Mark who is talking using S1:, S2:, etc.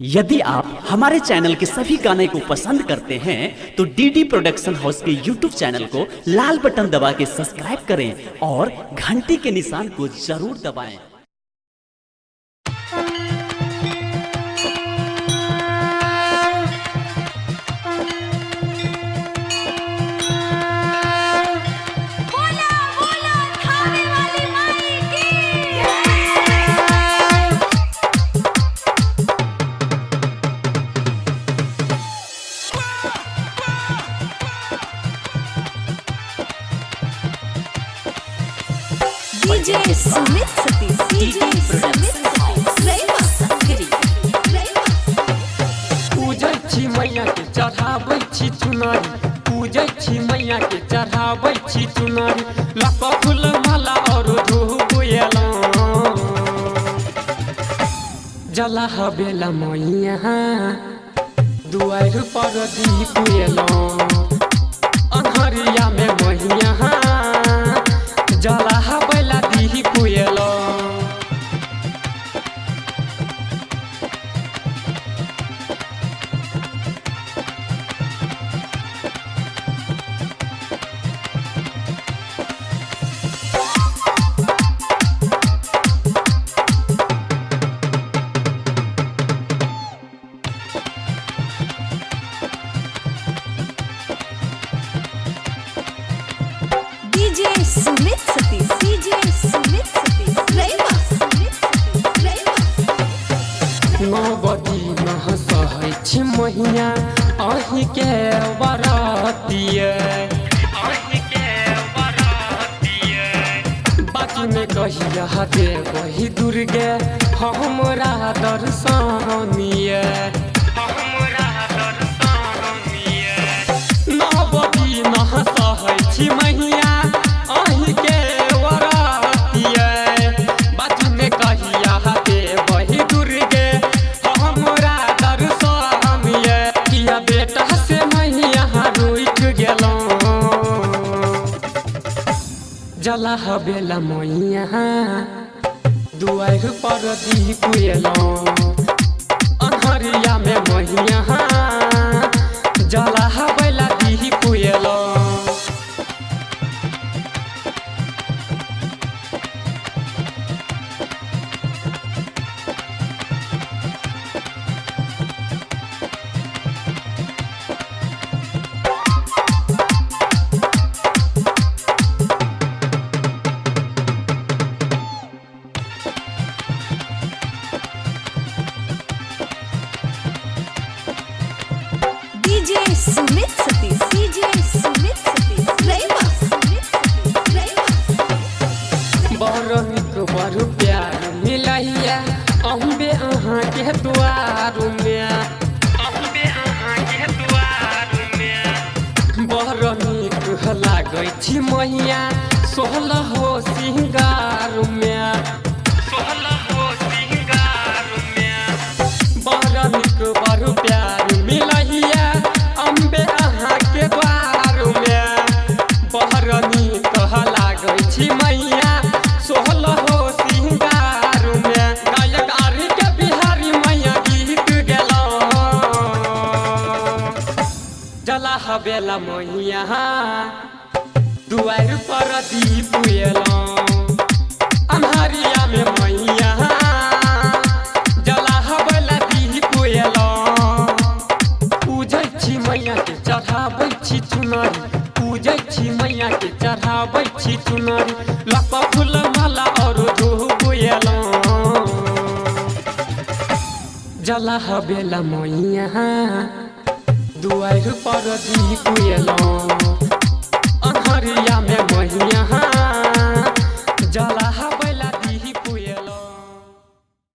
S1: यदि आप हमारे चैनल के सभी गाने को पसंद करते हैं तो डीडी प्रोडक्शन हाउस के यूट्यूब चैनल को लाल बटन दबा के सब्सक्राइब करें और घंटी के निशान को जरूर दबाएं।
S2: बोला बोला थाने वाली माई की। DJ Sumit Satish, DJ Sumit Satish, Rema Sangri, Rema.
S3: पूजै छी मैया के चढ़ाबै छी चुनरी, पूजै छी मैया के चढ़ाबै छी चुनरी, लक फूल माला और धूप एलौं। जला हबेला मैया दुआर पर दीप एलौं, अन्हरिया में मैया जला हबेला दीप एलौं।
S2: DJ Sumit Satish, DJ Sumit Satish, Rema Sumit Satish, Rema.
S3: नवदी सहै छी मैया अहीँके बरतियै, बाकी में कहिया देबही दुर्गे हमरा दर्शनियै। नवदी सहै छी मैया अहीँके बरतियै, बाकी में कहिया देबही दुर्गे हमरा दर्शनियै। किया बेटा से मैया रुकि गेलौं, जला हबेला मैया दुआर पर दीप एलौं, अन्हरिया में मैया जला हबेला दीप एलौं।
S2: DJ Sumit Satish, DJ Sumit Satish, Rema Sumit Satish, Rema.
S3: बड़ नीक बड़ प्यार मिलैया अम्बे अहाँके द्वार में, बड़ नीक लागै छी मैया सोलह हो सिंगार में, बड़ नीक बड़ प्यार मिलैया अम्बे अहाँके द्वार में, बड़ नीक लागै छी मैया सोलह हो सिंगार में। गायक आरी के बिहारी मैया गीत गेलौं, जला हबेला मैया दुआर पर दीप एलौं, अन्हरिया में मैया जला हबेला दीप एलौं। पूजै छी मैया के चढ़ाबै छी चुनरी, पूजै छी मैया के चढ़ाबै छी चुनरी, लक फूल माला और धूप एलौं। जला हबेला मैया दुआर पर दीप एलौं।